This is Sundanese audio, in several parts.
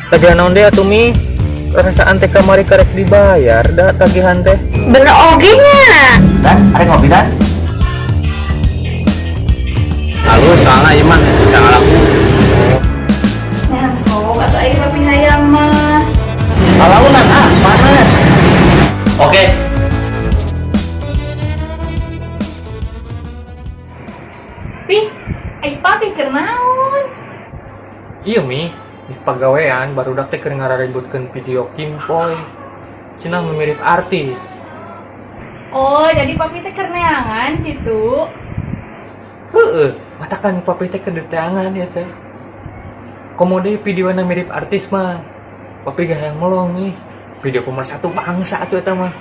Tagihan naon deui atuh, Mi? Perasaan teh kamari karek dibayar da tagihan teh. Bener oge nya. Dan, ada ngopi, Dan? Halus soalnya ieu mah bisa ngalaku. Nah, sok atuh ari papi hayang mah. Kalaunan, ah, panas. Oke. Pi, ai papi keur naon? Iya, Mi, di pagawean barudak teh keur ngaraributkeun video Kimpoy. Cenah mirip artis. Oh, jadi papi teh keur neangan gitu. Heeh, matakan papi teh keur diteangan ya teh. Komo deui videona mirip artis mah. Papi gak yang melong nih. Video pemersatu bangsa atuh eta mah.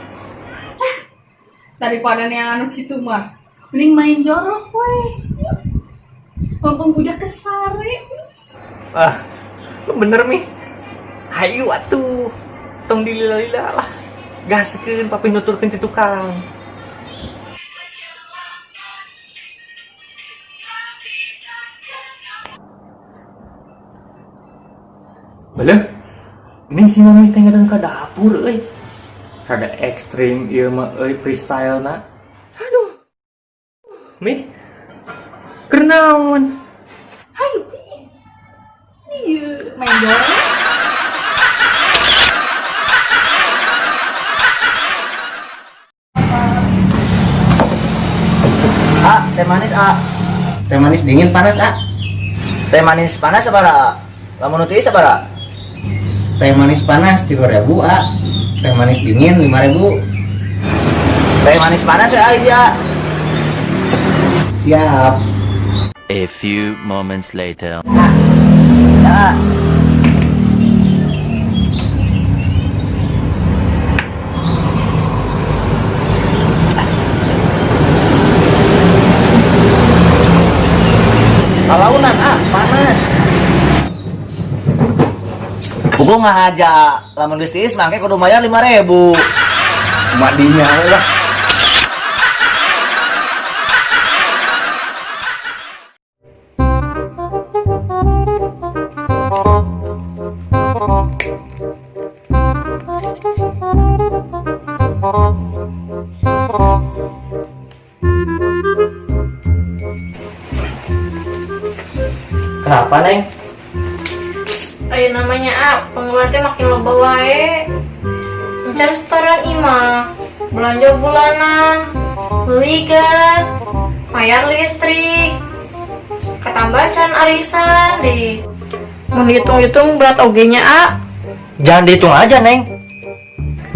Daripada neangan nu kitu mah, mending main jorok we. Mumpung budak kesare. Ah, lu bener, Mi. Hayu atuh. Tong dilila-lila lah. Gaskeun papi nuturkeun ti tukang. Baleh, ini si mami teh ngadang ka dapur euy. Rada ekstrim ieu mah euy freestyle na. Aduh. Mi. Keur naon? Hayu, Pi. Iya, main jorok. A, teh manis, A. Teh manis dingin panas, ah. Teh manis panas sabaraha? Lamun nu tiis sabaraha? Teh manis panas 3.000, ah. Teh manis dingin 5.000. Teh manis panas we aja. Siap. A few moments later. Ya. Kalaunan, ah, panas. Buku ngahaja, lamun geus tiis mangke kudu mayar 5.000. Mandinya lah. Kenapa, Neng? Ayo namanya ah, pengeluaran teh makin loba wae. Encan setoran imah, belanja bulanan, beli gas, bayar listrik, ketambah can arisan deh. Mun dihitung-hitung berat oge nya ah. Jangan dihitung aja, Neng.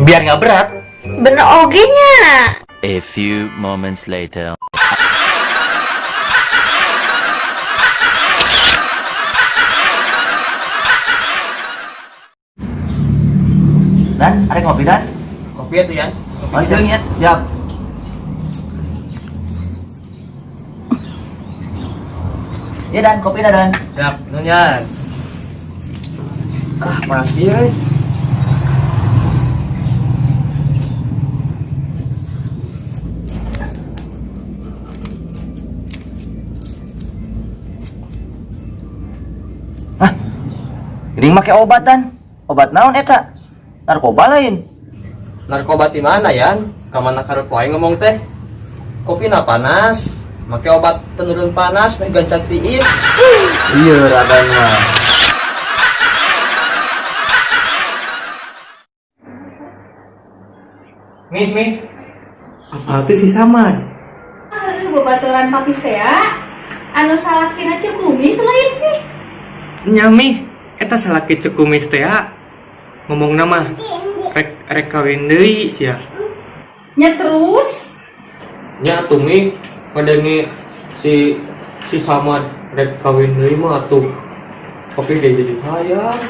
Biar nggak berat. Bener oge nya. A few moments later. Dan, ada ngopi, Dan? Kopi atuh ya. Kopi Oh, hideung, ya. Siap. Ya, Dan, kopi dah, Dan. Siap, nuhun Yan. Ah, panas kieu euy. Hah? Ini make obat, Dan. Obat naon eta? Narkoba lain. Narkoba di mana, Yan? Kamana karep wae ngomong teh? Kopina panas, make obat penurun panas, meh gancang tiis. Iya, Raden mah. Mi, Mi. Apa tuh si Samad? Ah, babaturan papi teh ya. Anu salakina Cukumis lain, Pi. Nya, Mi, eta salaki Cukumis teh ya. Ngomong nama rek rek kawin deui sia. Nya terus? Nya atuh, Mi, ngadenge si si Samad rek kawin deui mah atuh. Papi ge jadi hayang.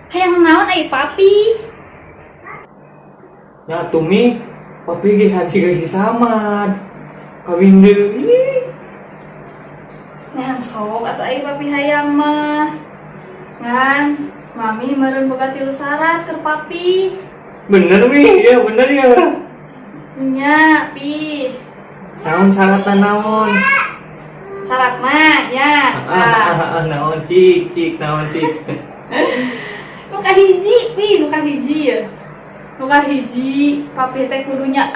Hayang naon ai papi? Nya atuh, Mi, papi ge hayang siga si Samad. Kawin deui. Nah, sok atuh ai papi hayang mah. Ngan, mami meureun boga tilu syarat keur papi. Bener, Mi, ya bener ya. Nya, Pi. Naon syaratna naon? Syaratna nya. Ah, ah, ah, naon cik cik naon cik. Nu kahiji, Pi, nu kahiji ya. Nu kahiji, papi teh kudunya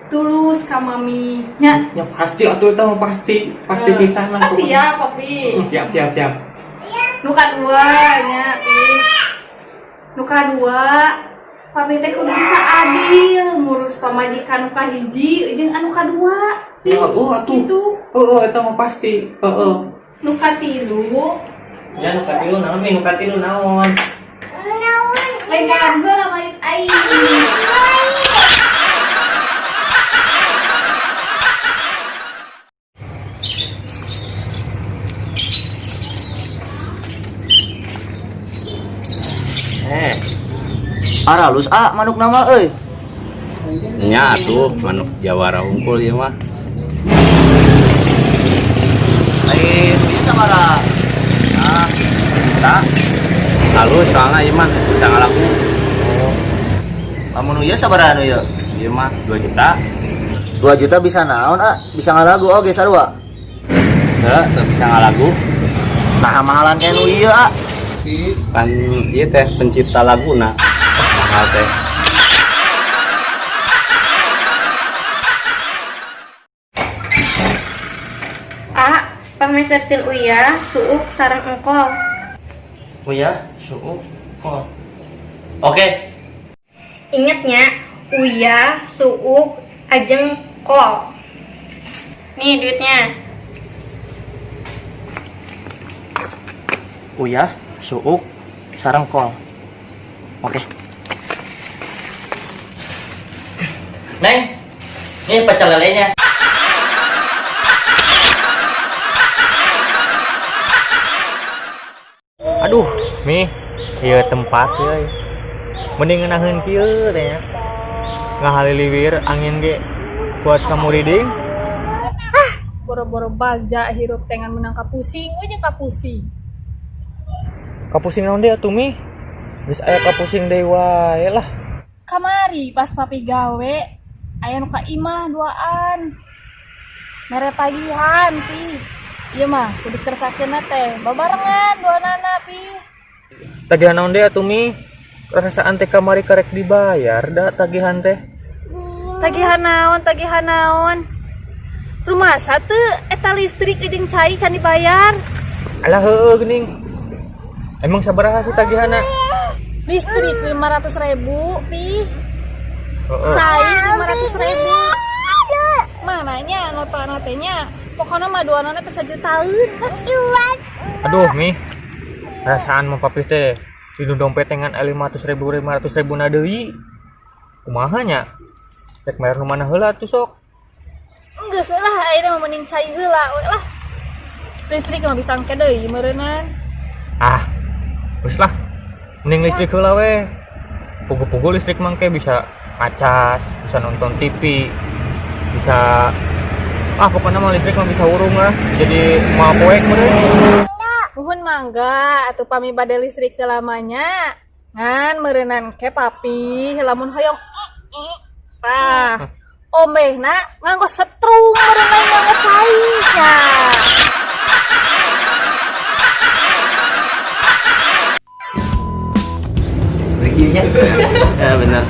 tulus ka mami nya. Ya pasti atuh, eta mah pasti, pasti pisan lah. Ah, siap, papi. Siap, siap, siap. Nu kadua nya, Pi. Nu kadua, papi teh kudu bisa adil ngurus pamajikan nu kahiji jeung anu kadua, Pi. Ya, oh atuh. Gitu. Heeh, eta mah pasti. Heeh. Nu katilu, Ya, nu katilu naon, Mi? Nu katilu naon? Lain kan heula main aing. Eh, Aralus ah manuk nama euy. Nya atuh manuk jawara unggul ieu mah. Lain ieu sabaraha? Ah, juta. Halus soalnya ieu mah bisa ngalaku. Lamun nu ieu sabaraha nu ieu? Ieu mah 2 juta. 2 juta bisa naon ah? Bisa ngalagu oge sarua. Heuh, teu bisa ngalagu. Nah, mahalan kayak nu ieu ah. Kan ieu teh pencipta laguna. Mahal teh. A, pameserkeun uyah, suuk sareng engkol. Uyah, suuk, kol. Oke. Ingat nya, uyah, suuk, ajeng kol. Nih duitnya. Uyah, suuk, sareng kol. Oke. Neng, ini pecel lelenya. Aduh, Mi, ieu tempat euy. Mending ngeunaheun kieu teh nya. Ngahaliliwir angin ge kuat kamuriding. Boro-boro bagja hirup teh ngan menang kapusing we jeung kapusing. Kapusing naon deui atuh, Mi? Geus aya kapusing deui wae lah. Kamari pas papi gawe aya nu ka imah duaan. Mere tagihan, Pi. Ieu mah kudu kersakeunna teh babarengan duanana, Pi. Tagihan naon deui atuh, Mi? Rasaan teh kamari karek dibayar da tagihan teh. Tagihan naon, tagihan naon? Rumah satu eta listrik jeung cai can dibayar. Alah, heueuh geuning. Emang sabaraha sih tagihanna? Listrik 500 ribu, Pi. Heeh. Cai 500 ribu. Mananya nota natenya? Pokoknya mah dua nona teh sajutaan lah. Aduh, Mi. Perasaan mah papi teh di dompet dengan 500 ribu, 500 ribu na deui. Kumaha nya? Rek bayar nu mana heula atuh sok? Geus lah, ayeuna mah mending cai heula we lah. Listrik mah bisa engke deui meureunnan. Ah, geus lah. Mending listrik heula we. Pugu-pugu listrik mah engke bisa ngacas, bisa nonton TV, bisa, ah, pokoknya mah listrik mah bisa hurung lah. Jadi moal poek meureun. Nuhun mangga atuh pami bade listrik lamanya. Ngan meureunnan ke papi lamun hoyong tah omehna nganggo setrum meureunnan nganggo cai nya. Reviewnya. Ya benar.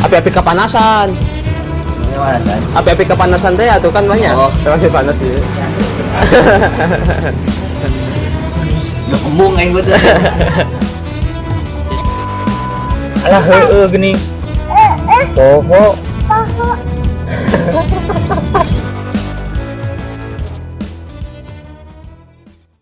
Api-api kepanasan. Gimana, San? Api-api kepanasan teh atuh kan banyak. Oh. Masih panas gitu. Udah kembung aing betul. Alah, heueuh geuning. Poho.